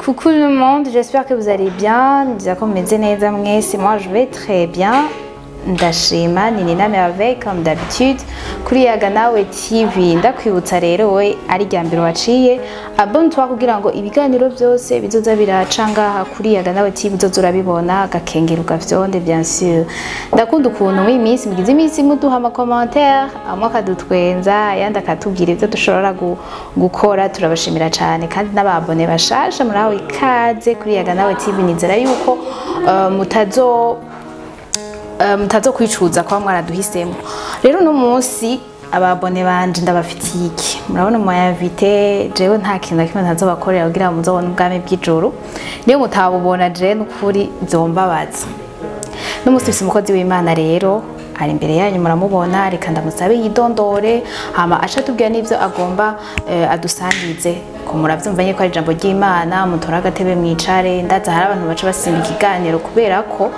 Coucou le monde, j'espère que vous allez bien. Nizera ko mumeze neza mwese. Moi, je vais très bien. Ndashima, ni Nina Merveille comme d'habitude kuri Yaga Nawe TV. Ndakwibutsa rero, we ari rya mbere waciye, abonne-toi kugira ngo ibiganiro byose bizoza biraca ngaha kuri Yaga Nawe TV uzoza urabibona, agakengera ugavyonde, bien sûr. Ndakunda ukuntu muri iyi minsi mugize iminsi muduha ama commentaire, amwe akadutwenza, ayandi akatubwira ibyo dushobora gukora. Turabashimira cyane. Kandi n'aba abonnés bashasha, murahawe ikaze kuri Yaga Nawe TV. Nizera yuko mutazo kwicuza kuba mwaraduhisemo. Rero uno munsi, aba abonnés banje, ndabafitiye iki? Murabona mu invité, jewe nta kintu na kimwe ntazobakorera kugira ngo muzobone ubwami bw'ijuru. Niyo mutabubona, jewe n'ukuri byombabaza. N'umunsi mfise umukozi w'Imana rero ari imbere yanyu, muramubona. Reka ndamusabe yidondore, hama aca atubwira n'ivyo agomba adusangize. Ko muravyumva nyene ko ari ijambo ry'Imana. Mutore agatebe mwicare. Ndaza hari abantu baca basimba ikiganiro kubera ko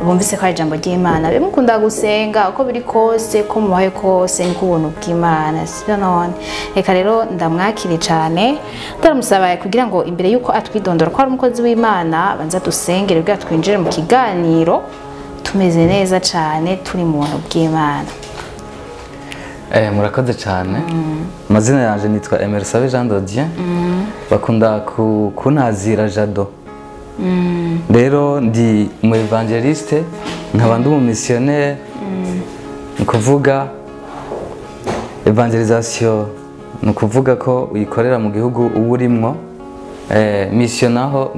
bumvise ko ari ijambo ry'Imana. Be mukunda gusenga, uko biri kose, ko mubaye kose, niko ubuntu bw'Imana, sibyo? None reka rero ndamwakire cyane. Ndaramusaba kugira ngo imbere yuko atwidondora ko ari umukozi w'Imana, banza dusengere kugira twinjire mu kiganiro tumeze neza cyane, turi mu buntu bw'Imana. Murakoze cyane. Amazina yanjye nitwa Emersabe Jean de Dieu, bakunda kuntazira Jado. Rero ndi umu évangéliste, nkaba ndi umu missionnaire. Ni ukuvuga évangélisation ni ukuvuga ko uyikorera mu gihugu uba urimwo. Mission naho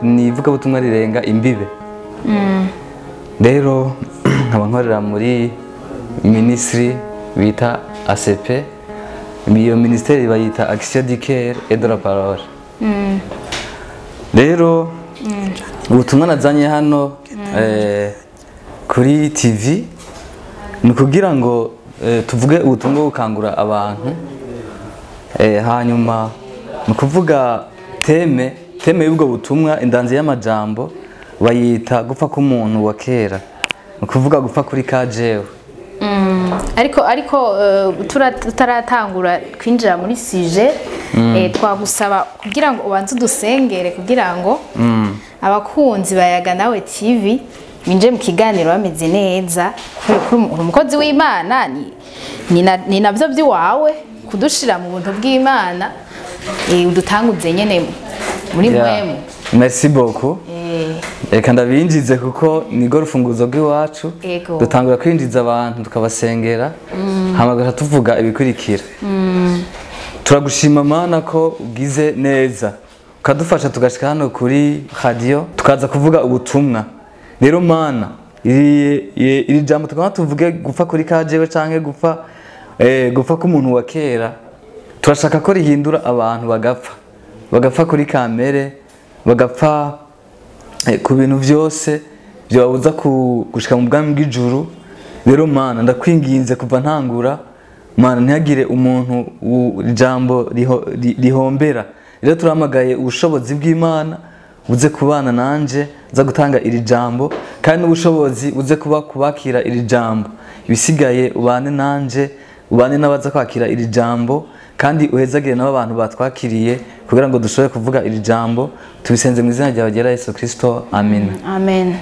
ni ivugabutumwa rirenga imbibe. Rero nkaba nkorera muri ministry bita ACP. Iyo ministeri bayita Action du Cœur et de la Parole. Rero ubutumwa nazanye hano kuri TV ni ukugira ngo tuvuge ubutumwa bwo gukangura abantu. Hanyuma ni ukuvuga thème y'ubwo butumwa, indanzi y'amajambo bayita gupfa k'umuntu wa kera, ni ukuvuga gupfa kuri kajewe. Ariko tutaratangura kwinjira muri sujet, twagusaba kugira ngo ubanze udusengere kugira ngo abakunzi bayaga Nawe TV binjire mu kiganiro bameze neza. Kubera ko uri umukozi w'Imana, ni navyo by'iwawe kudushira mu buntu bw'Imana. Udutanguze nyene muri mwemu. Merci beaucoup. Reka ndabinjize kuko nirwo rufunguzo rw'iwacu. Dutangura kwinjiza abantu, tukabasengera, hama tugaca tuvuga ibikurikira. Turagushima Mana ko ugize neza ukadufasha tugashika hano kuri radio, tukaza kuvuga ubutumwa. Rero Mana, iri jambo tukaba tuvuge gupfa kuri kajewe canke gupfa k'umuntu wa kera, turashaka ko rihindura abantu, bagapfa kuri kamere, bagapfa ku bintu byose byababuza gushika mu bwami bw'ijuru. Rero Mana, ndakwinginze, kuva ntangura, Mana, ntihagire umuntu ijambo rihombera. Rero turahamagaye ubushobozi bw'Imana buze kubana nanje za gutanga iri jambo, kandi n'ubushobozi buze kuba kubakira iri jambo. Ibisigaye ubane nanje, ubane n'abaza kwakira iri jambo, kandi uhezagire n'abo bantu batwakiriye kugira ngo dushobore kuvuga iri jambo. Tubisenze mu izina ryawe ryera Yesu Kristo, amen. Amen.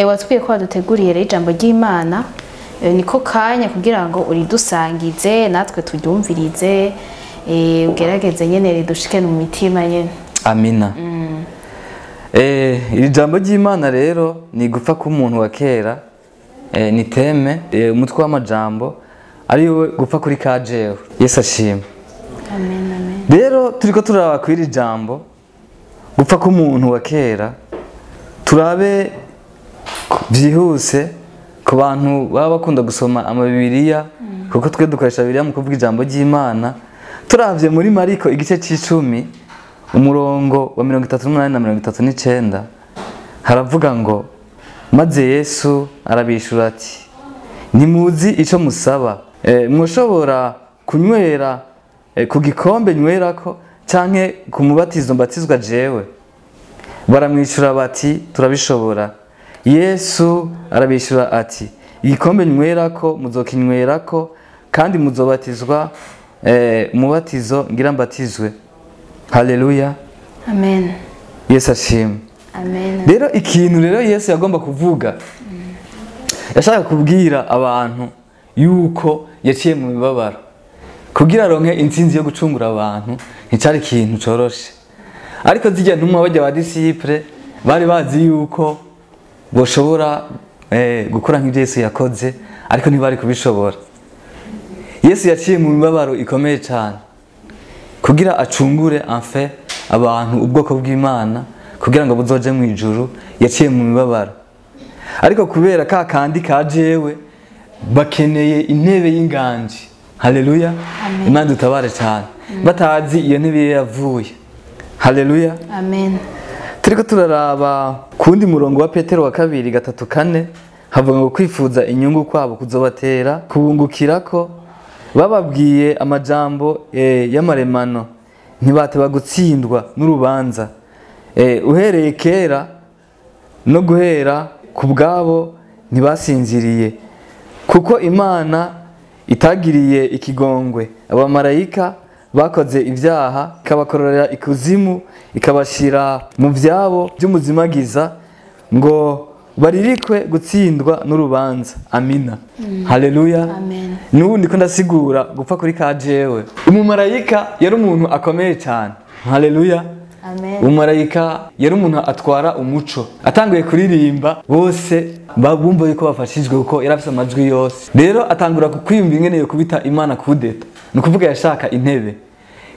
Watubwiye ko waduteguriye rero ijambo ry'Imana. Niko kanya kugira ngo uridusangize natwe turyumvirize, ugerageze nyene ridushike mu mitima nyene. Amina. Iri jambo ry'Imana rero ni gupfa k'umuntu wa kera. Ni thème, umutwe w'amajambo ari we gupfa kuri kajewe. Yesu ashimwe. Amen, amen. Rero turiko turaba kw'iri jambo gupfa k'umuntu wa kera, turabe byihuse ku bantu baba bakunda gusoma amabibiriya, kuko twe dukoresha Bibiliya mu kuvuga ijambo ry'Imana. Turavye muri Mariko igice c'icumi, umurongo wa 38 na 39, haravuga ngo: "Maze Yesu arabishura ati: 'Ntimuzi ico musaba. Mwoshobora kunywera ku gikombe nywerako, canke ku mubatizo mbatizwa jewe?' Baramwishura bati: 'Turabishobora.' Yesu arabishura ati: 'Igikombe nywerako muzokinywerako, kandi muzobatizwa umubatizo ngira mbatizwe.'" Haleluya. Amen. Yesu ashimwe. Amen. Rero ikintu rero Yesu yagomba kuvuga, yashaka kubwira abantu yuko yaciye mu mibabaro kugira aronke intsinzi yo gucungura abantu. Nticari ikintu coroshe, ariko zijya ntumwa bajya ba disciple bari bazi yuko boshobora gukora nk'ibyo Yesu yakoze, ariko ntibari kubishobora. Yesu yaciye mu mibabaro ikomeye cyane kugira acungure enfin abantu, ubwoko bw'Imana, kugira ngo buzoje mu ijuru. Yaciye mu mibabaro, ariko kubera ka kandi ka jewe bakeneye intebe y'inganji. Haleluya. Imana dutabare cyane. Batazi iyo ntebe yavuye. Haleluya. Amen. Turiko turaraba kundi murongo wa Petero wa 2 3 4, havuga ngo kwifuza inyungu kwabo kuzobatera kubungukirako bababwiye amajambo y'amaremano, ntibateba gutsindwa n'urubanza. Uhereye kera no guhera ku bwabo ntibasinziriye, kuko Imana itagiriye ikigongwe abamarayika bakoze ibyaha, ikabakororera ikuzimu, ikabashira mu byabo by'umuzimagiza ngo baririkwe gutsindwa n'urubanza. Amina. Haleluya. Amen. Nubu ndiko ndasigura gupfa kuri ka jewe. Umumarayika yari umuntu akomeye cyane. Haleluya. Amen. Umumarayika yari umuntu atwara umuco. Atanguye kuririmba bose babumva yuko bafashijwe, kuko yari afise amajwi yose. Rero atangura kukwiyumva ingene yo kubita Imana kudeta. Nukuvuga yashaka intebe.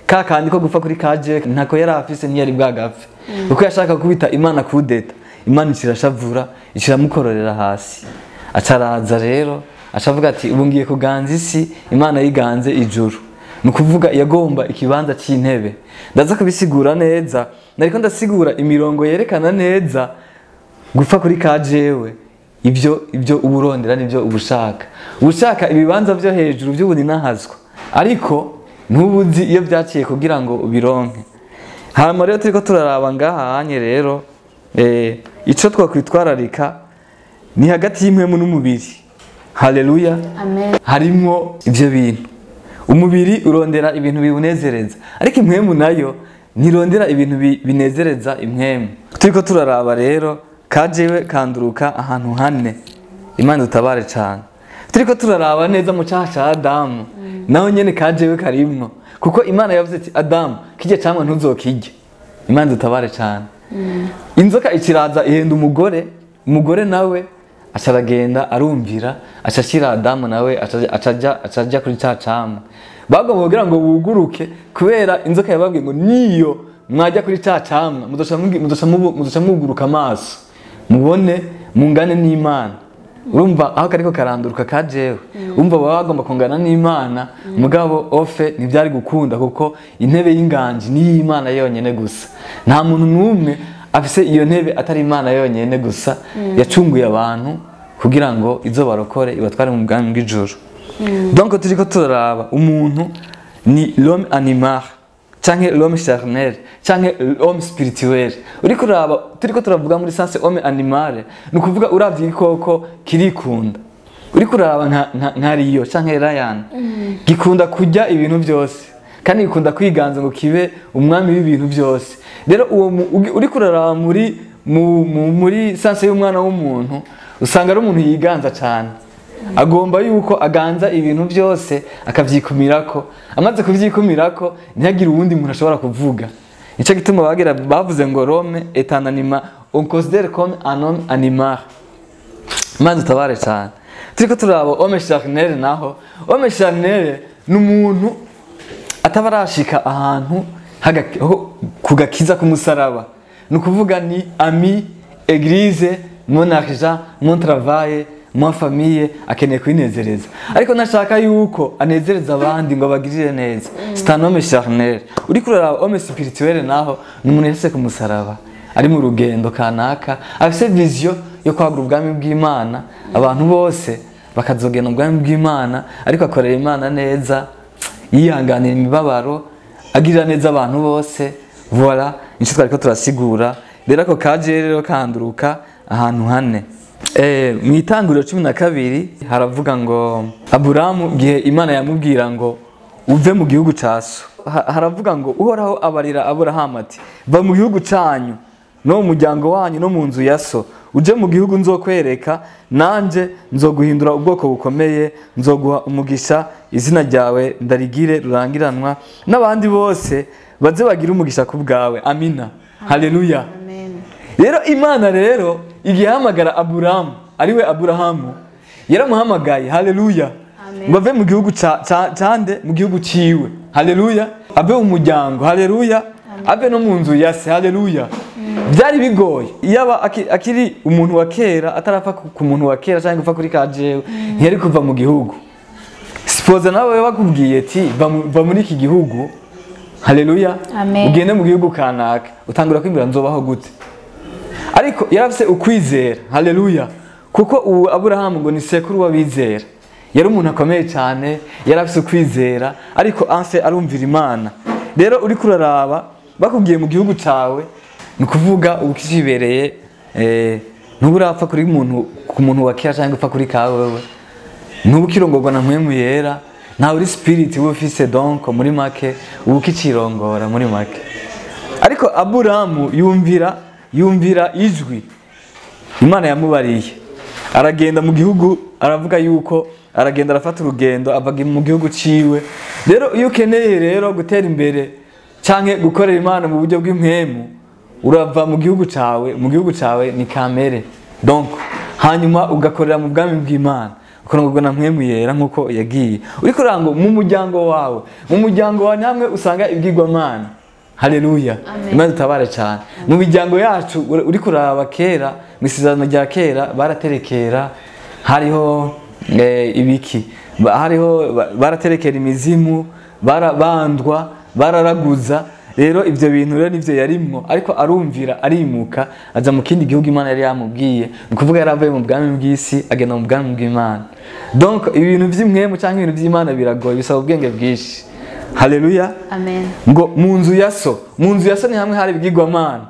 Ka kandi ko gupfa kuri ka jewe ntako yari afise, ntiyari bwagapfe. Kuko yashaka kubita Imana kudeta. Imana irashavura, iramukororera hasi. Acaraza rero acavuga ati ubu ngiye kuganza isi, Imana yiganze ijuru. Nukuvuga yagomba ikibanza c'intebe. Ndaza kubisigura neza, nariko ndasigura imirongo yerekana neza gupfa kuri ka jewe. Ibyo uburondera nibyo ubushaka. Ubushaka ibibanza byo hejuru by'ubuninahazwa, ariko ntubuzi iyo byaciye kugira ngo ubironke. Hama rero turiko turaraba ngaha hanye rero, ico twakwitwararika ni hagati y'impwemu n'umubiri. Haleluya. Amen. Harimwo ivyo bintu. Umubiri urondera ibintu biwunezereza, ariko impwemu nayo ntirondera ibintu binezereza impwemu. Turiko turaraba rero kajewe kanduruka ahantu hane. Imana dutabare cyane. Turiko turaraba neza mu cyaha ca Adamu, naho nyene kajewe karimwo, kuko Imana yavuze ati Adamu kijye camwe ntuzokijye. Imana dutabare cyane. Inzoka ikiraza ihenda umugore, umugore nawe acaragenda arumvira, acashira Adamu nawe acaja kuri ca camwe. Bagomba kugira ngo buguruke, kubera inzoka yababwiye ngo niyo mwajya kuri ca camwe muzoca muguruka amaso mubone mungane n'Imana. Urumva aho kariko karanduruka kajewe. Urumva baba bagomba kungana n'Imana, mugabo ofe ntibyari gukunda, kuko intebe y'inganji ni y'Imana yonyene gusa. Nta muntu n'umwe afise iyo ntebe atari Imana yonyene gusa. Yacunguye abantu kugira ngo izo barokore ibatware mu bwami bw'ijuru. Donc turiko turaraba umuntu ni l'homme animal canke l'homme charnel canke l'homme spirituel. Uriko uraba turiko turavuga muri sens homme animal, ni ukuvuga uravye igikoko kirikunda. Uriko uraba nka Rio canke Ryan, gikunda kurya ibintu byose, kandi gikunda kwiganza ngo kibe umwami w'ibintu byose. Rero uwo uriko uraraba muri sens y'umwana w'umuntu, usanga ari umuntu yiganza cyane. Agomba yuko aganza ibintu byose akavyikumirako. Amaze kuvyikumirako ntihagire uwundi muntu ashobora kuvuga. Nico gituma bagira bavuze ngo l'homme est un animal, on considère comme un homme animal. Imana dutabare cyane. Turiko turaba homme charnel naho. Homme charnel ni umuntu atabarashika ahantu kugakiza kumusaraba. Ni ukuvuga ni ami, église, mon argent, mon travail, ma famille, akeneye kwinezereza. Ariko nashaka yuko anezereza abandi ngo abagirire neza. C'est un homme charnel. Uriko uraraba homme spirituel naho ni umuntu yese ku musaraba, ari mu rugendo kanaka, afise vision yo kwagura ubwami bw'Imana, abantu bose bakazogenda ubwami bw'Imana, ariko akorera Imana neza, yihanganira imibabaro, agirira neza abantu bose. Voilà, nico twariko turasigura. Rero ako kaje rero kanduruka ahantu hane. Mu itanguriro 12 haravuga ngo Aburamu gihe Imana yamubwira ngo uve mu gihugu ca so. Haravuga ngo Uhoraho abarira Aburahamu ati va mu gihugu canyu no mu muryango wanyu no mu nzu ya so, uje mu gihugu nzokwereka, nanje nzoguhindura ubwoko bukomeye, nzoguha umugisha, izina ryawe ndarigire rurangiranwa, n'abandi bose baze bagira umugisha ku bwawe. Amina. Haleluya. Amen. Rero Imana rero igihe yahamagara Aburahamu, ariwe Aburahamu, yaramuhamagaye. Haleluya. Ngo ave mu gihugu cande, mu gihugu ciwe. Haleluya. Ave mu muryango. Haleluya. Ave no mu nzu ya se. Haleluya. Byari bigoye. Iyaba akiri umuntu wa kera, atarapfa ku muntu wa kera cyangwa gupfa kuri kajewe, ntiyari kuva mu gihugu. Sipoza nawe bakubwiye ati va muri iki gihugu. Haleluya. Ugende mu gihugu kanaka, utangura kwimbira nzobaho gute? Ariko yarafise ukwizera. Haleluya. Kuko ubu Aburahamu ngo ni sekuru w'abizera. Yari umuntu akomeye cyane, yarafise ukwizera, ariko anse arumvira Imana. Rero uri kuraraba bakubwiye mu gihugu cawe, ni kuvuga ukikibereye, ntuburapfa kuri muntu, ku muntu wa kera cyangwa upfa kuri kawewe. Ntubukirongorwa na mpwemu yera, nta uri spirit uba ufise, donc muri make ubukicirongora muri make. Ariko Aburahamu yumvira ijwi Imana yamubariye, aragenda mu gihugu, aravuga yuko aragenda arafata urugendo ava mu gihugu ciwe. Rero iyo ukeneye rero gutera imbere canke gukorera Imana mu buryo bw'impwemu, urava mu gihugu cawe, mu gihugu cawe ni kamere, donc hanyuma ugakorera mu bwami bw'Imana, ukarongorwa na mpwemu yera nkuko yagiye. Uriko urango mu muryango wawe, mu muryango wawe namwe usanga ibyigwamana. Haleluya. Imana itabare cyane. Mu miryango yacu uri kuraba kera, mu isezerano rya kera baraterekera, hariho ibiki, hariho baraterekera imizimu, barabandwa, bararaguza. Rero ivyo bintu rero nivyo yarimwo, ariko arumvira, arimuka aza mu kindi gihugu Imana yari yamubwiye. Ni kuvuga yaravuye mu bwami bw'isi agenda mu bwami bw'Imana. Donc ibintu vy'imwemu canke ibintu vy'Imana biragoye, bisaba ubwenge bwinshi. Haleluya. Amen. Ngo mu nzu ya so, mu nzu ya so ni hamwe hari ibigirwamana.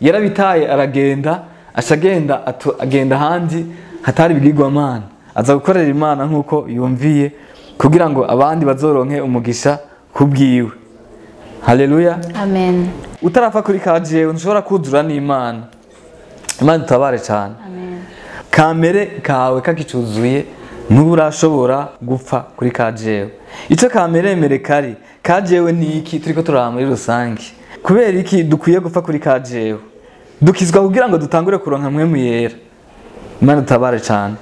Yarabitaye aragenda, ashagenda agenda handi hatari ibigirwamana, aza gukorera Imana nkuko yumviye, kugira ngo abandi bazoronke umugisha kubwiwe. Haleluya. Amen. Utarapfa kuri kajewe ntushobora kuzura n'Imana. Imana itabare cyane. Amen. Kamere kawe kakicuzuye, nturashobora gupfa kuri kajewe. Ico kamere mere kari kajewe ni iki turiko turaba muri rusange? Kubera iki dukwiye gupfa kuri kajewe? Dukizwa kugira ngo dutangure kuronka mpwemu yera. Imana itabare cyane.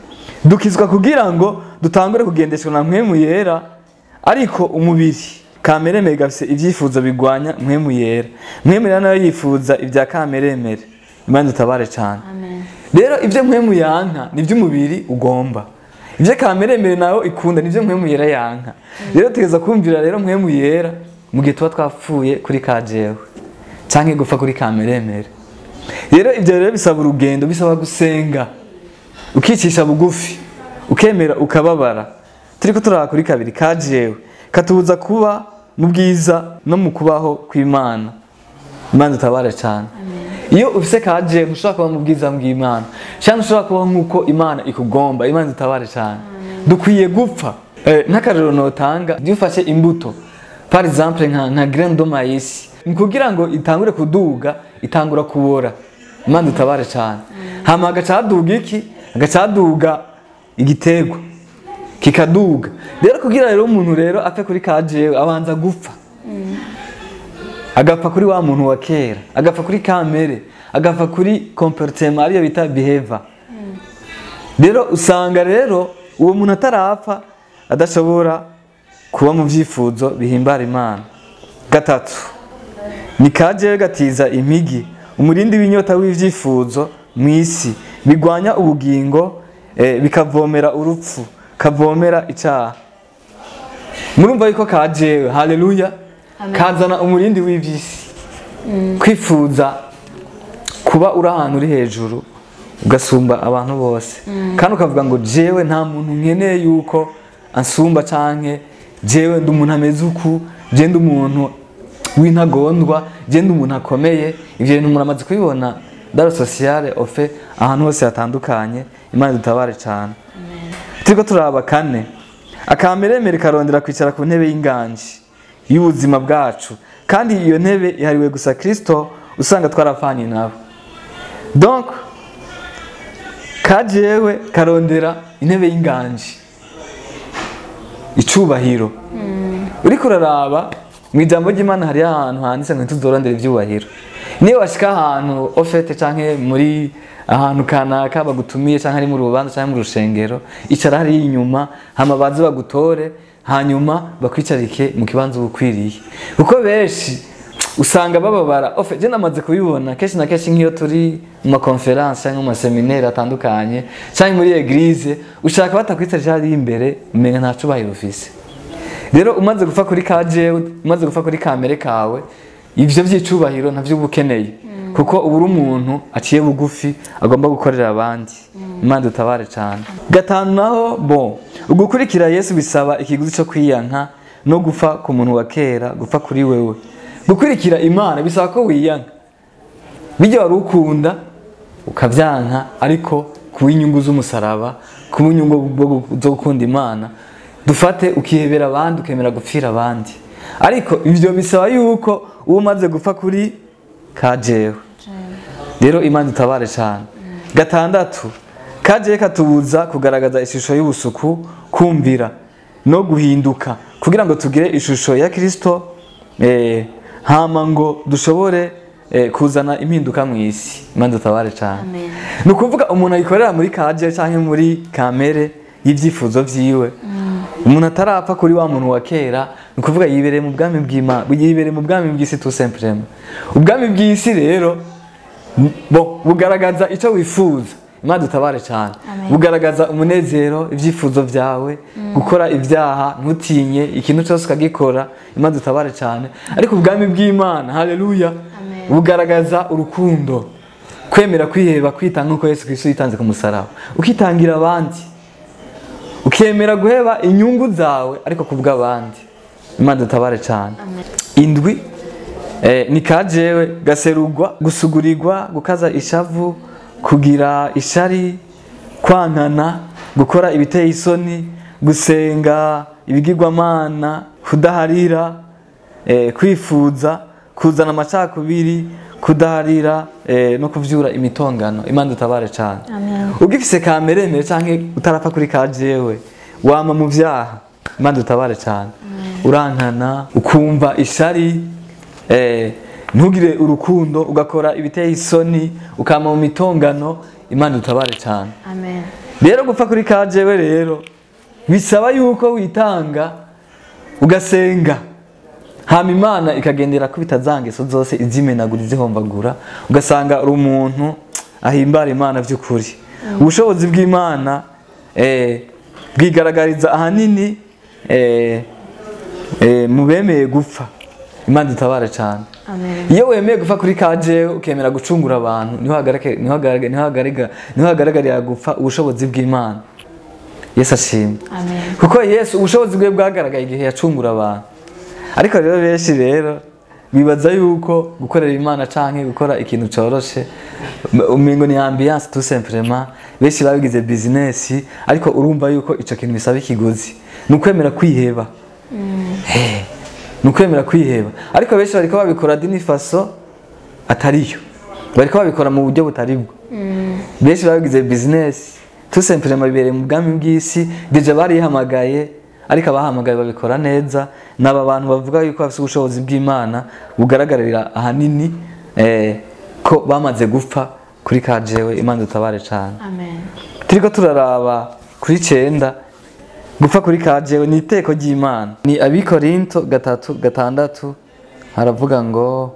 Dukizwa kugira ngo dutangure kugendeshwa na mpwemu yera, ariko umubiri kamere mere gafise ivyifuzo bigwanya mpwemu yera. Mpwemu yera nayo yifuza ibya kamere mere. Imana itabare cyane. Amen. Rero ivyo mpwemu yanka nivyo umubiri ugomba. Ivyo kamere mere nayo ikunda nivyo mpwemu yera yanka. Rero tugeza kumvira rero mpwemu yera mu gihe tuba twapfuye kuri kajewe canke gupfa kuri kamere mere. Rero ivyo rero bisaba urugendo, bisaba gusenga, ukicisha bugufi, ukemera ukababara. Turiko turaba kuri kabiri, kajewe katubuza kuba mu bwiza no mu kubaho kw'Imana. Imana itabare cyane. Iyo ufise kajewe ntushobora kuba mu bwiza bw'Imana, cyangwa ntushobora kuba nkuko Imana ikugomba. Imana itabare cyane. Dukwiye gupfa. Nk'akarero notanga, iyo ufashe imbuto par exemple nka grain de maïs, ni kugira ngo itangure kuduga, itangura kubora. Imana itabare cyane. Hama agacaduga iki? Agacaduga igiterwa kikaduga. Rero kugira rero umuntu rero apfe kuri kajewe abanza gupfa. Agapfa kuri wa muntu wa kera, agapfa kuri kamere, agapfa kuri comportement ariyo bita behavior. Rero usanga rero uwo muntu atarapfa adashobora kuba mu vyifuzo bihimbara Imana. Gatatu, ni kajewe gatiza impigi, umurindi w'inyota w'ivyifuzo mw'isi, bigwanya ubugingo, bikavomera urupfu, kavomera icaha. Murumva yuko kajewe, haleluya, kazana umurindi w'ivyisi. Kwifuza kuba uri ahantu uri hejuru ugasumba abantu bose, kandi ukavuga ngo jewe nta muntu nkeneye yuko ansumba, canke jewe ndi umuntu ameze uku, je ndi umuntu w'intagondwa, je ndi umuntu akomeye. Ivyo bintu muramaze kubibona dans le social ofe ahantu hose hatandukanye. Imana idutabare cyane. Turiko turaba kane, akameremere karondera kwicara ku ntebe y'inganji y'ubuzima bwacu, kandi iyo ntebe ihariwe gusa Kristo, usanga twarafanye nabo. Donc kajewe karondera intebe y'inganji, icubahiro. Uriko uraraba mu ijambo ry'Imana hari ahantu handitse ngo ntituzorondere ivyubahiro. Niyo washika ahantu ofete canke muri ahantu kanaka bagutumiye canke ari mu rubanza canke mu rushengero, icara hari inyuma hama baze bagutore, hanyuma bakwicarike mu kibanza ubukwiriye. Kuko benshi usanga bababara. Ofe je namaze kubibona kenshi na kenshi nk'iyo turi mu ma conference canke mu ma seminaire atandukanye canke muri eglise, ushaka batakwicarije hari imbere umenga nta cubahiro ufise. Rero umaze gupfa kuri kajewe, umaze gupfa kuri kamere kawe, ivyo vy'icubahiro ntavyo ubukeneye. Kuko ubu uri umuntu aciye bugufi agomba gukorera abandi. Imana dutabare cyane. Gatanu naho bon, ugukurikira Yesu bisaba ikiguzi cyo kwiyanka no gupfa ku muntu wa kera, gupfa kuri wewe. Gukurikira Imana bisaba ko wiyanka. Bijya wari ukunda ukavyanka, ariko ku inyungu z'umusaraba, ku inyungu zo gukunda Imana, dufate ukihebera abandi, ukemera gupfira abandi. Ariko ivyo bisaba yuko uwo umaze gupfa kuri kajewe. Rero Imana dutabare cyane. Gatandatu, kajewe katubuza kugaragaza ishusho y'ubusuku, kumvira no guhinduka kugira ngo tugire ishusho ya Kristo, hama ngo dushobore kuzana impinduka mu isi. Imana dutabare cyane. Ni ukuvuga umuntu ayikorera muri kajewe canke muri kamere y'ivyifuzo vyiwe. Umuntu atarapfa kuri wa muntu wa kera, ni ukuvuga yibereye mu bwami bw'Imana, yibereye mu bwami bw'isi tout simplement. Ubwami bw'isi rero bon bugaragaza ico wifuza. Imana dutabare cyane. Bugaragaza umunezero, ivyifuzo vyawe, gukora ivyaha ntutinye, ikintu cyose ukagikora. Imana dutabare cyane. Ariko ubwami bw'Imana, haleluya, bugaragaza urukundo, kwemera kwiheba, kwitanga nkuko Yesu Kristo yitanze ku musaraba, ukitangira abandi, ukemera guheba inyungu zawe ariko kubw'abandi. Imana dutabare cyane. Indwi, ni kajewe gaserugwa, gusugurirwa, gukaza ishavu, kugira ishari, kwankana, gukora ibiteye isoni, gusenga ibigirwamana, kudaharira, kwifuza, kuzana amacakubiri, kudaharira, no kuvyura imitongano. Imana dutabare cyane. Ugifise kamere mbere canke utarapfa kuri kajewe, wama mu vyaha. Imana dutabare cyane. Urankana, ukumva ishari, ntugire urukundo, ugakora ibiteye isoni, ukama mu mitongano. Imana dutabare cyane. Amen. Rero gupfa kuri kajewe rero bisaba yuko witanga ugasenga, hama Imana ikagendera kubita zangeso zose izimenagura, izihombagura, ugasanga uri umuntu ahimbara Imana vy'ukuri. Ubushobozi bw'Imana bwigaragariza ahanini mu bemeye gupfa. Imana dutabare cyane. Amen. Iyo wemeye gupfa kuri kajewe, ukemera gucungura abantu, niho hagaragarira gupfa ubushobozi bw'Imana. Yesu ashimwe. Amen. Kuko Yesu ubushobozi bwe bwagaragaye igihe yacungura abantu. Ariko rero benshi rero bibaza yuko gukorera Imana canke gukora ikintu coroshe umengo ni ambiance tout simplement. Benshi babigize business, ariko urumva yuko ico kintu bisaba ikiguzi. Ni ukwemera kwiheba. Ni ukwemera kwiheba. Ariko benshi bariko babikora dini faso atariyo. Bariko babikora mu buryo butaribwo. Benshi babigize business tout simplement, bibereye mu bwami bw'isi, deja barihamagaye, ariko abahamagaye babikora neza. Naba bantu bavuga yuko bafite ubushobozi bw'Imana bugaragarira ahanini ko bamaze gupfa kuri kajewe. Imana dutabare cyane. Amen. Turiko turaraba kuri 9, gupfa kuri kajewe ni iteko ry'Imana. Ni Abikorinto 3:6 haravuga ngo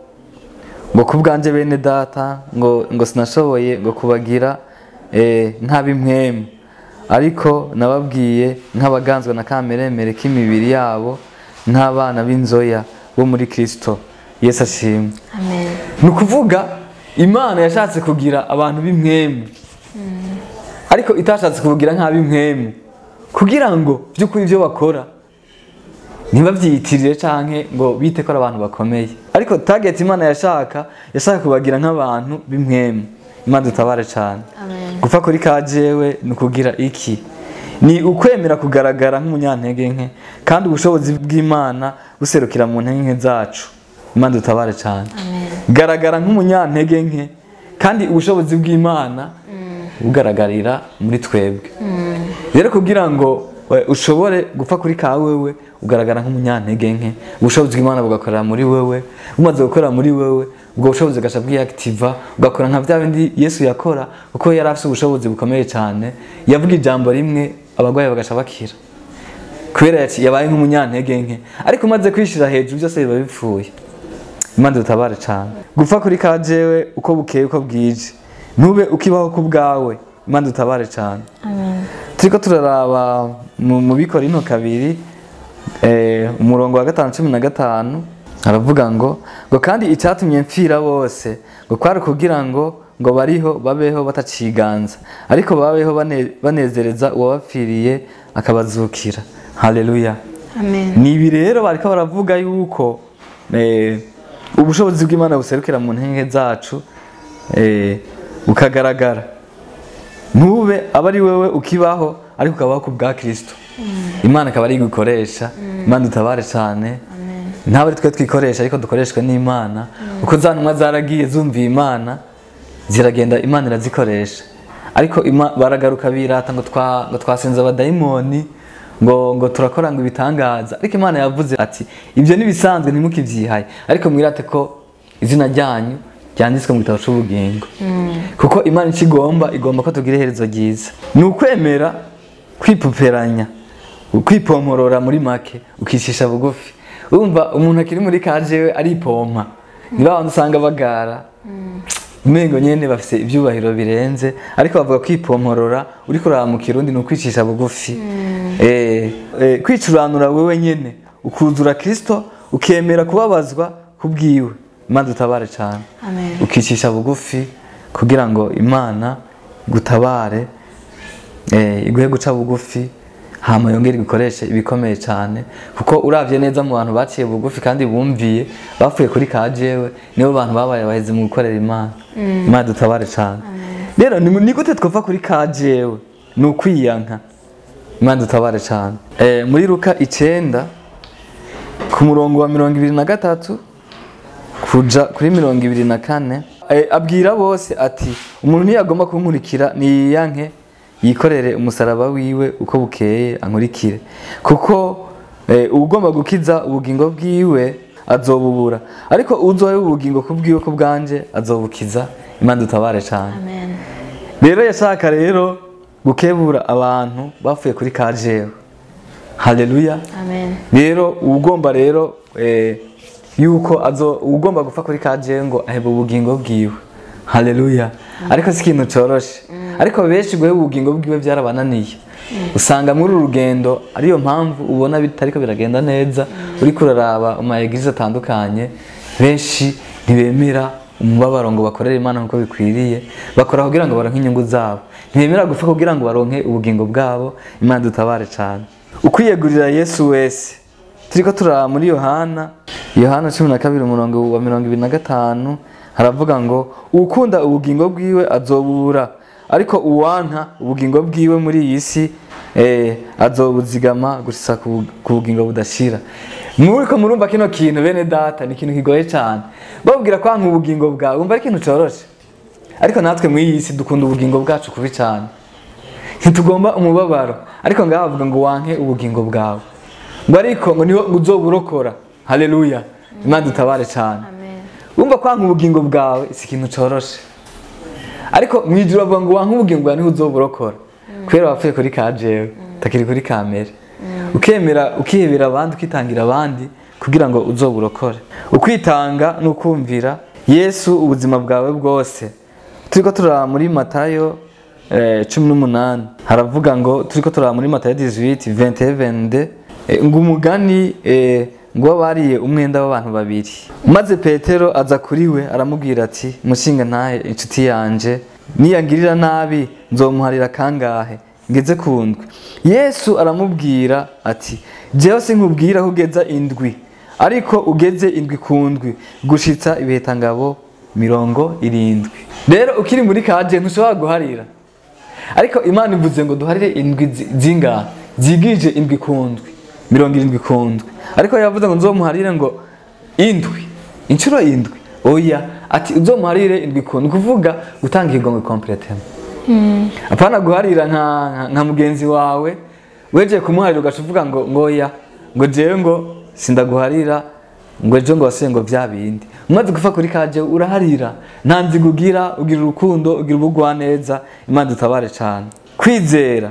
kubwanje bene data ngo sinashoboye ngo kubagira nk'ab'impwemu, ariko nababwiye nk'abaganzwa na kameremere k'imibiri yabo, nk'abana b'inzoya bo muri Kristo. Yesu ashimwe. Amen. Ni ukuvuga Imana yashatse kugira abantu b'impwemu, ariko itashatse kugira nk'ab'impwemu, kugira ngo by'ukuri ibyo bakora ntibavyiyitirire canke ngo bite ko ari abantu bakomeye. Ariko target Imana yashaka kubagira nk'abantu b'impwemu. Imana dutabare cyane. Amen. Gupfa kuri kajewe ni ukugira iki? Ni ukwemera kugaragara nk'umunyantege nke, kandi ubushobozi bw'Imana buserukira mu ntege nke zacu. Imana dutabare cyane. Amen. Garagara nk'umunyantege nke, kandi ubushobozi bw'Imana bugaragarira muri twebwe. Rero kugira ngo ushobore gupfa kuri ka wewe ugaragara nk'umunyantege nke, ubushobozi bw'Imana bugakorera muri wewe, bumaze gukora muri wewe ubwo bushobozi bugaca bwiactiva, ugakora nka bya bindi Yesu yakora, kuko yari afite ubushobozi bukomeye cyane. Yavuga ijambo rimwe abagwayi bagaca bakira kubera yabaye nk'umunyantege nke. Ariko umaze kwishira hejuru byose biba bipfuye. Imana dutabare cyane. Gupfa kuri ka jewe uko bukeye uko bwije, ntube ukibaho ku bwawe. Imana dutabare cyane. Amen. Turiko turaraba mu Bikorinto 2 umurongo wa 5:15 aravuga ngo kandi icyatumye mfira bose ngo kwari kugira ngo bariho babeho bataciganza, ariko babeho banezereza uwabapfiriye akabazukira. Haleluya. Amen. Ni ibi rero bariko baravuga yuko ubushobozi bw'Imana buserukira mu ntenge zacu bukagaragara. Ntube aba ari wewe ukibaho, ariko ukabaho ku bwa Kristo. Imana akaba ari igukoresha. Imana dutabare cyane. Ntabwo ari twe twikoresha, ariko dukoreshwa n'Imana. Uko za ntumwa zaragiye zumviye Imana, ziragenda Imana irazikoresha. Ariko baragaruka birata ngo twasenze abadayimoni, ngo turakora ngo ibitangaza. Ariko Imana yavuze ati ibyo nibisanzwe ntimukivyihaye, ariko mwirate ko izina ryanyu ryanditswe mu gitabo c'ubugingo. Kuko Imana ikigomba igomba ko tugira iherezo ryiza. Ni ukwemera kwipuperanya, kwipomporora muri make, ukicisha bugufi. Urumva umuntu akiri muri kajewe aripompa, niba abantu usanga bagara umengo nyene bafise ibyubahiro birenze, ariko bavuga kwipomporora uri kuraba mu Kirundi ni ukwicisha bugufi. Kwicuranura wewe nyene ukuzura Kristo, ukemera kubabazwa kubwiwe. Imana dutabare cyane. Amen. Ukicisha bugufi kugira ngo Imana gutabare, iguhe guca bugufi, hama yongere igukoreshe ibikomeye cyane. Kuko uravye neza mu bantu baciye bugufi kandi bumviye bapfuye kuri ka jewe, nibo bantu babaye baheze mu gukorera Imana. Imana dutabare cyane. Rero ni gute twova kuri ka jewe? Ni ukwiyanka. Imana dutabare cyane. Muri Luka 9 ku murongo wa 23 kuja kuri 24, abwira bose ati umuntu ntiyagomba kunkurikira niyanke yikorere umusaraba wiwe uko bukeye ankurikire, kuko ugomba gukiza ubugingo bwiwe azobubura, ariko uzohe ubugingo kubwiwe ko bwanje azobukiza. Imana dutabare cyane. Amen. Rero yashaka rero gukebura abantu bapfuye kuri ka jewe. Haleluya. Amen. Rero ugomba rero yuko azo ugomba gupfa kuri ka jewe ngo ahebe ubugingo bwiwe. Haleluya. Ariko si ikintu coroshe. Ariko benshi guheba ubugingo bwiwe byarabananiye. Usanga muri uru rugendo ariyo mpamvu ubona bitariko biragenda neza. Uri kuraraba ama eglise atandukanye, benshi ntibemera umubabaro ngo bakorere Imana nkuko bikwiriye, bakora kugira ngo baronke inyungu zabo, ntibemera gupfa kugira ngo baronke ubugingo bwabo. Imana dutabare cyane. Ukwiyegurira Yesu wese. Turiko turaba muri Yohana 12 umurongo wa 25 haravuga ngo ukunda ubugingo bwiwe azobura, ariko uwanka ubugingo bwiwe muri iyi si azobuzigama gusa ku bugingo budashira. Muriko murumva kino kintu bene data, ni ikintu kigoye cyane. Babwira kwanka ubugingo bwawe, umva ari ikintu coroshe. Ariko natwe muri iyi si dukunda ubugingo bwacu kubi cyane, ntitugomba umubabaro. Ariko ngaha bavuga ngo wanke ubugingo bwawe, ngo ariko ngo niho uzoburokora. Haleluya. Imana dutabare cyane. Amen. Umva kwanka ubugingo bwawe si ikintu coroshe, ariko mwijuru bavuga ngo wanke ubugingo bwawe niho uzoburokora. Kubera wapfuye kuri ka jewe, utakiri kuri kamere. Ukemera ukihebera abandi, ukitangira abandi kugira ngo uzoburokore. Ukwitanga n'ukumvira Yesu ubuzima bwawe bwose. Turiko turaba muri Matayo 18 haravuga ngo turiko turaba muri Matayo 18 21 22 ngo umugani ngo bariye umwenda w'abantu babiri. Maze Petero aza kuri we aramubwira ati mushinga ntahe inshuti yanje, niyangirira nabi nzomuharira kangahe ngeze ku ndwi? Yesu aramubwira ati jewe sinkubwira ko ugeza indwi, ariko ugeze indwi ku ndwi gushitsa ibihetangabo 70. Rero ukiri muri kaje ntushobora guharira, ariko Imana ivuze ngo duharire indwi zingahe? Zigije indwi ku ndwi, 70 ku ndwi. Ariko yavuze ngo nzomuharire ngo indwi, inshuro indwi. Oya, Ati uzomuharire indwi kuntu, kuvuga gutanga ikigongwe complètement. Apana guharira nka mugenzi wawe weje kumuharira ugaca uvuga ngo ngoya ngo jewe ngo sindaguharira, ngo ejo ngo wasuye ngo vya bindi. Umaze gupfa kuri kaje uraharira, nta nzigo ugira, ugira urukundo, ugira ubugwaneza. Imana dutabare cyane. Kwizera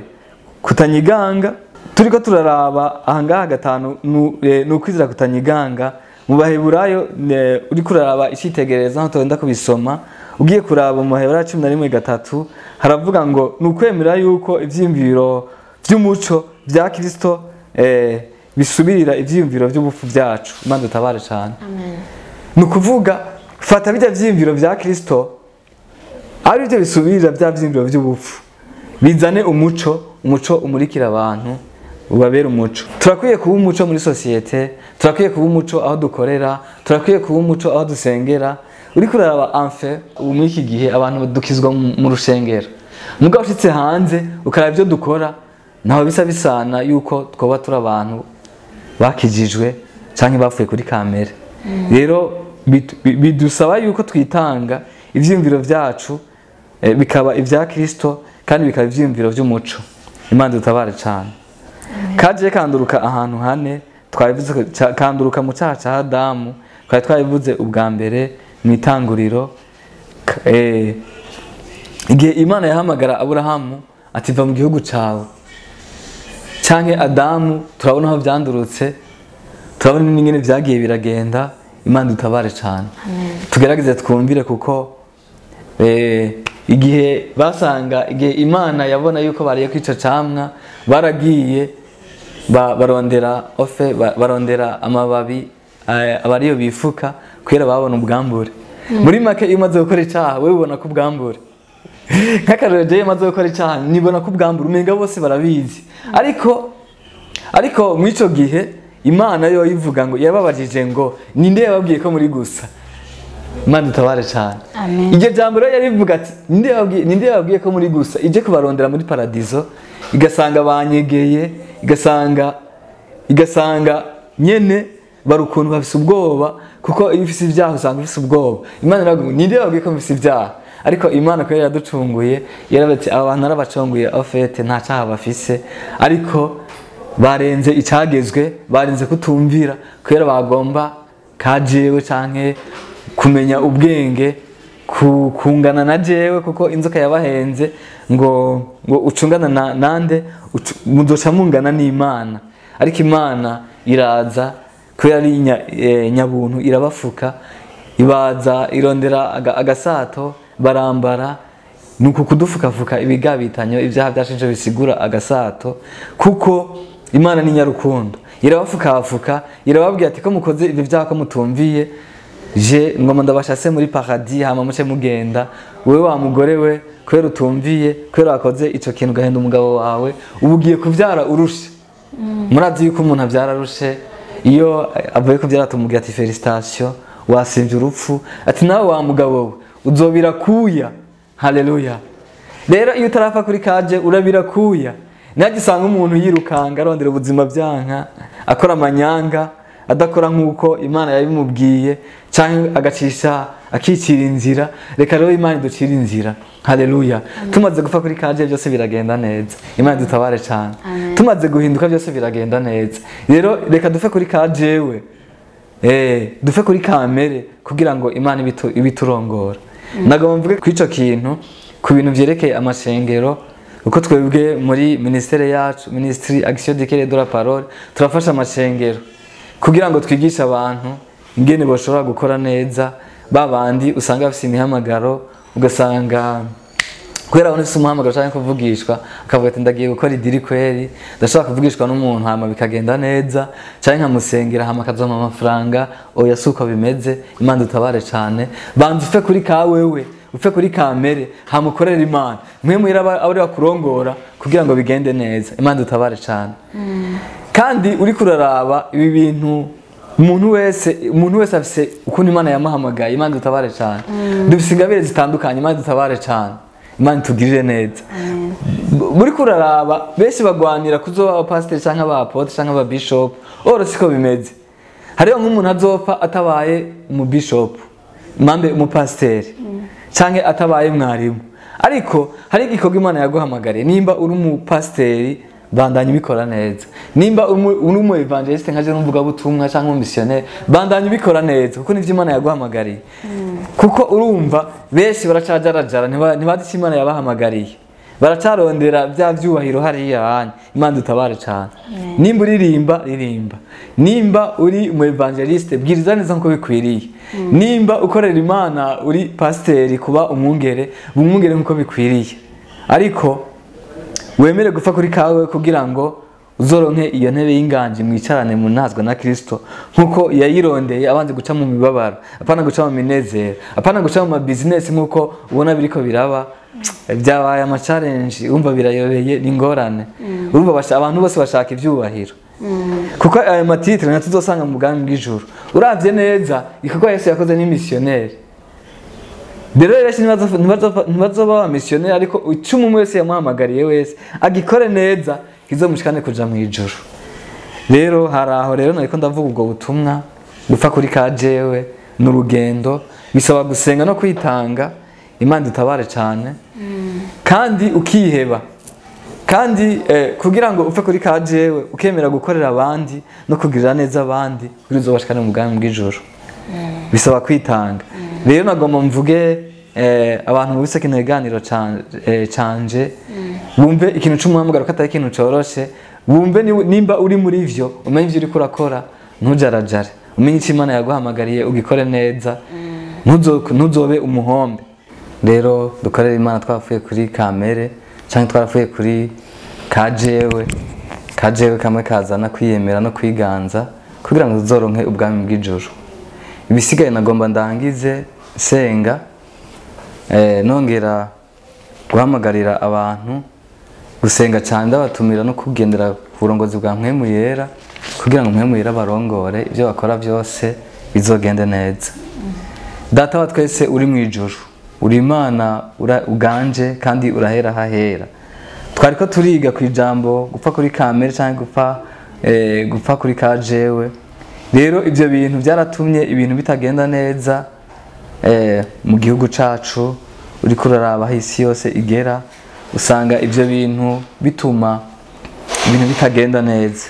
kutanyiganga, turiko turaraba ahangaha gatanu ni ukwizera kutanyiganga. Mu Baheburayo uri kuraraba icitegereza aho tugenda kubisoma, ugiye kuraba mu Baheburayo 11:3 haravuga ngo ni ukwemera yuko ivyiyumviro vy'umuco vya Kristo bisubirira ivyiyumviro vy'ubupfu byacu. Imana dutabare cyane. Amen. Ni ukuvuga fata bijya vyiyumviro vya Kristo ari byo bisubirira bya vyiyumviro vy'ubupfu, bizane umuco, umuco umurikira abantu, ubabera umuco. Turakwiye kuba umuco muri societe, turakwiye kuba umuco aho dukorera, turakwiye kuba umuco aho dusengera. Uri kuraraba anfe ubu muri iki gihe abantu dukizwa mu rushengero, mugabo ushitse hanze ukaraba ibyo dukora ntaho bisa bisana yuko twoba turi abantu bakijijwe canke bapfuye kuri kamere. Rero bidusaba yuko twitanga ivyiyumviro vyacu bikaba ivya Kristo kandi bikaba ivyiyumviro vy'umuco. Imana dutabare cyane. Kaje kanduruka ahantu hane twabivuze, kanduruka mu cyaha ca Adamu, twari twabivuze ubwa mbere mu itanguriro. Igihe Imana yahamagara Aburahamu ati va mu gihugu cawe, canke Adamu, turabona aho vyandurutse, turabona n'ingene vyagiye biragenda. Imana dutabare cyane. Tugerageze twumvire, kuko igihe basanga, igihe Imana yabona yuko bariye kwica camwa, baragiye barondera ofe, barondera amababi abariyo bifuka kwera babona ubwambure. Muri make iyo umaze gukora icaha wewe ubona ko ubwambure. Nk'akarorero jewe maze gukora icaha nibona ko ubwambure, umenga bose barabizi. Ariko muri ico gihe Imana yo ivuga ngo yababajije ngo ninde yababwiye ko muri gusa. Imana dutabare cyane. Iryo jambo rero yarivuga ati ninde yababwiye ko muri gusa, ije kubarondera muri paradizo igasanga banyegeye, igasanga nyene bari ukuntu bafise ubwoba, kuko iyo ufise ibyaha usanga ufise ubwoba. Imana iravuga ngo ninde yababwiye ko mufise ibyaha? Ariko Imana ko yaraducunguye, yarabati aba bantu narabacunguye ofete nta cyaha bafise, ariko barenze icagezwe, barenze kutumvira kubera bagomba kajewe canke kumenya ubwenge kungana na jewe, kuko inzoka yabahenze ngo ucungana na nande muzoca mungana n'Imana. Ariko Imana iraza kubera ari nyabuntu, irabafuka, ibaza irondera agasato barambara. Nuko kudufukafuka ibigabitanyo ibyaha byashinje bisigura agasato, kuko Imana ni nyarukundo, irabafukafuka, irababwira ati ko mukoze ibyo byaha ko mutumviye, je ngoma ndabashase muri paradis hama muce mugenda. Wewe wa mugore we kubera utumviye, kubera wakoze ico kintu gahenda umugabo wawe, ubu ugiye kuvyara urushe. Murazi yuko umuntu avyara arushe, iyo avuye kuvyara tumubwira ati felicitation wasimvye urupfu, ati nawe wa mugabo we uzobira kuya. Haleluya. Rero iyo utarapfa kuri kaje urabira kuya. Nagisanga umuntu yirukanga arondera ubuzima byanka, akora amanyanga, adakora nkuko Imana yabimubwiye, canke agacisha akicira inzira. Reka rero Imana iducira inzira. Haleluya. Tumaze gupfa kuri kaje byose biragenda neza. Imana dutabare cyane. Tumaze guhinduka byose biragenda neza. Rero reka dufe kuri kajewe, dufe kuri kamere kugira ngo Imana ibiturongora. Nagomba mvuge kwico kintu ku bintu vyerekeye amashengero, uko twebwe muri ministere yacu, Ministry Action de Cœur de la Parole, turafasha amashengero kugira ngo twigishe abantu ingene boshobora gukora neza. Babandi usanga bafise imihamagaro, ugasanga kubera abona ufise umuhamagaro canke kuvugishwa, akavuga ati ndagiye gukora idiri kweri, ndashobora kuvugishwa n'umuntu hama bikagenda neza, canke nkamusengera hama akazompa amafaranga. Oya, suko bimeze. Imana dutabare cane. Banza ufe kuri ka wewe, ufe kuri kamere, hama ukorere Imana, mwe muhira abari bakurongora kugira ngo bigende neza. Imana dutabare cane. Kandi uri kuraraba ibi bintu, umuntu wese afise ukuntu Imana yamuhamagaye. Imana dutabare cane. Dufise ingabire zitandukanye. Imana dutabare cane. Imana tugirire neza. Muri kuraraba benshi bagwanira kuzoba abapasiteri canke abapotre canke ababishop, oro siko bimeze. Hariho nk'umuntu azopfa atabaye umubishop, mambe umupasiteri canke atabaye mwarimu, ariko hari igikorwa Imana yaguhamagariye. Nimba uri umupasiteri bandanya ubikora neza, nimba uri umu evangeliste nkaje n'umvuga butumwa canke umumissionnaire bandanya ubikora neza, kuko nivyo Imana yaguhamagariye. Kuko urumva benshi baracajarajara ntibazi icyo Imana yabahamagariye, baracarondera bya vyubahiro hariya hanya. Imana dutabare cyane. Nimba uririmba ririmba, nimba uri umu evangeliste bwiriza neza nkuko bikwiriye, nimba ukorera Imana uri pasiteri kuba umwungere umwungere nkuko bikwiriye, ariko wemere gupfa kuri kawe kugira ngo uzoronke iyo ntebe y'inganji mwicarane mu ntazwa na Kristo nkuko yayirondeye abanze guca mu mibabaro, apana guca mu minezero, apana guca mu business nkuko ubona biriko biraba byabaye ama challenge, urumva birayobeye n'ingorane. Urumva abantu bose bashaka ivyubahiro, kuko ayo matitre natuzosanga tuzosanga mu bwami bw'ijuru. Uravye neza igikorwa Yesu yakoze ni missionnaire. Rero benshi ntibazoba ba missionnaire, ariko icumi umwe wese yamuhamagariye wese agikore neza kizomushikane kuja mu ijuru. Rero hari aho rero nariko ndavuga ubwo butumwa gupfa kuri kajewe n'urugendo bisaba gusenga no kwitanga. Imana dutabare cyane, kandi ukiheba, kandi kugira ngo upfe kuri kajewe ukemera gukorera abandi no kugirira neza abandi kugira uzobashikane mu bwami bw'ijuru. Bisaba kwitanga. Rero nagomba mvuge abantu mubise kino kiganiro canje bumve ikintu c'umuhamagaro ko atari ikintu coroshe, bumve nimba uri muri ivyo umenye ivyo uriko urakora, ntujarajare, umenye ico Imana yaguhamagariye ugikore neza, ntuzobe umuhombe. Rero dukorere Imana twapfuye kuri kamere canke twarapfuye kuri kajewe, kajewe kamwe kazana kwiyemera no kwiganza kugira ngo tuzoronke ubwami bw'ijuru. Ibisigaye nagomba ndangize senga, nongera guhamagarira abantu gusenga cyane, ndabatumira no kugendera ku burongozi bwa Mpwemu Yera kugira ngo Mpwemu Yera barongore ibyo bakora byose bizogende neza. Data wa twese uri mu ijuru, uri Imana uganje kandi urahera hahera. Twariko turiga ku ijambo gupfa kuri kamere cyangwa gupfa kuri kajewe. Rero ibyo bintu byaratumye ibintu bitagenda neza mu gihugu cacu. Uriko uraraba isi yose igera, usanga ibyo bintu bituma ibintu bitagenda neza.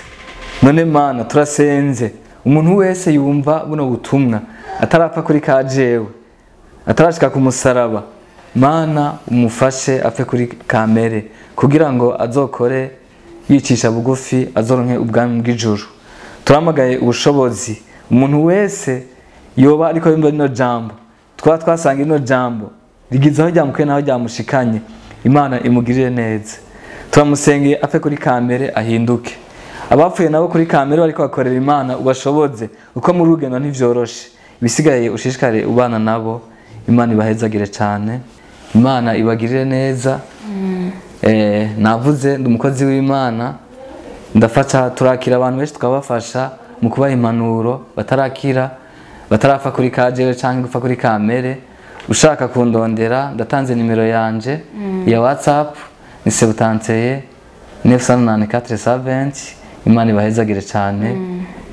None Mana turasenze umuntu wese yumva buno butumwa atarapfa kuri kajewe, atarashika ku musaraba, Mana umufashe apfe kuri kamere kugira ngo azokore yicisha bugufi azoronke ubwami bw'ijuru. Turamagaye ubushobozi umuntu wese yoba ariko yumva rino jambo, twasanga rino jambo rigize aho ryamukuye naho ryamushikanye, Imana imugirire neza. Turamusengeye apfe kuri kamere ahinduke. Abapfuye nabo kuri kamere bariko bakorera Imana ubashoboze, uko muri rugendo ntivyoroshe. Ibisigaye ushishikare ubana nabo, Imana ibahezagire cyane, Imana ibagirire neza. Navuze ndi umukozi w'Imana, ndafasha, turakira abantu benshi tukabafasha mu kubaha impanuro batarakira, batarapfa kuri kajewe canke gupfa kuri kamere. Ushaka kundondera ndatanze nimero yanje ya WhatsApp ni 71 984 Imana ibahezagire cyane,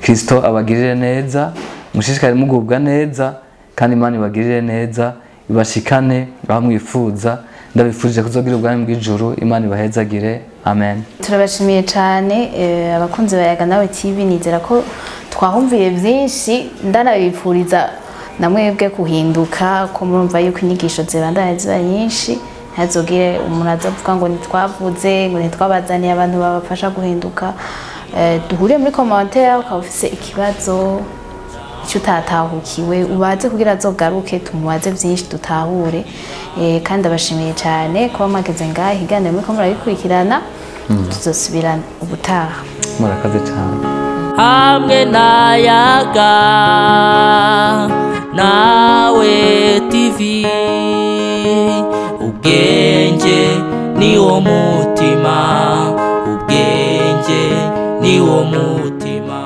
Kristo abagirire neza, mushishikare mugubwa neza, kandi Imana ibagirire neza, ibashikane aho mwifuza. Ndabifurije kuzogira ubwami bw'ijuru. Imana ibahezagire. Amen. Turabashimiye cyane abakunzi ba Yaga Nawe TV, nizera ko twahumviye byinshi, ndanabifuriza namwebwe kuhinduka, ko murumva yuko inyigisho zibandanya ziba nyinshi, ntazogire umuntu azavuga ngo ntitwavuze, ngo ntitwabazaniye abantu babafasha guhinduka. Duhure muri commentaire, ukaba ufise ikibazo icyo utatahukiwe ubaze kugira azogaruke tumubaze byinshi dutahure. Kandi abashimiye cyane kuba mwageze ngaha, ikiganiro muriko murabikurikirana, tuzosubirana ubutaha. Murakaze cyane. Hamwe na Yaga Nawe TV, ubwenge ni wo mutima, ubwenge ni wo mutima.